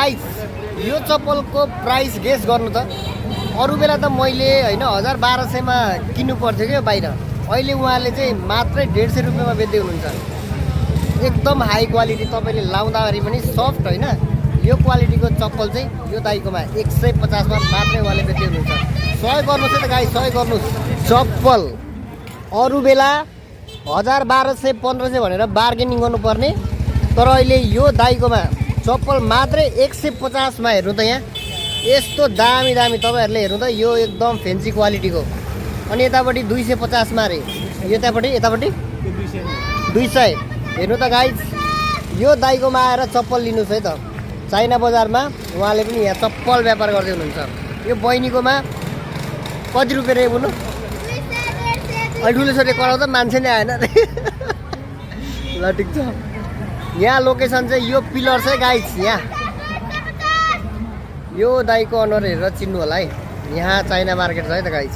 Guys यो चप्पलको price guess गर्नु त। अरू बेला त मैले होइन 1200 मा किन्नु पर्थ्यो क्या बाहिर, अहिले उहाँले चाहिँ मात्रै 150 रुपियाँमा बेच्दै हुनुहुन्छ। एकदम हाई क्वालिटी, तपाईँले लाउँदाखेरि पनि सफ्ट होइन, यो क्वालिटीको चप्पल चाहिँ यो दाइकोमा 150 मा मात्रै उहाँले बेच्दै हुनुहुन्छ। सहयोग गर्नुहोस् है त गाइस, सहयोग गर्नुहोस्। चप्पल अरू बेला 1200 1500 भनेर बार्गेनिङ गर्नुपर्ने, तर अहिले यो दाइकोमा चप्पल मात्रै 150 मा हेर्नु त। यहाँ यस्तो दामी दामी तपाईँहरूले हेर्नु त, यो एकदम फेन्सी क्वालिटीको। अनि यतापट्टि 250 मा अरे, यतापट्टि 200। हेर्नु त गाइज, यो दाइकोमा आएर चप्पल लिनुहोस् है त। चाइना बजारमा उहाँले पनि यहाँ चप्पल व्यापार गर्दै हुनुहुन्छ। यो बहिनीकोमा कति रुपियाँ रे बुनु? ठुलो छोरी कराउँदा मान्छे नै आएन। ल ठिक छ। यहाँ लोकेसन चाहिँ यो पिलर चाहिँ गाइज, यहाँ यो दाइको अनुहार हेरेर चिन्नु होला है। यहाँ चाइना मार्केट छ है त गाइज।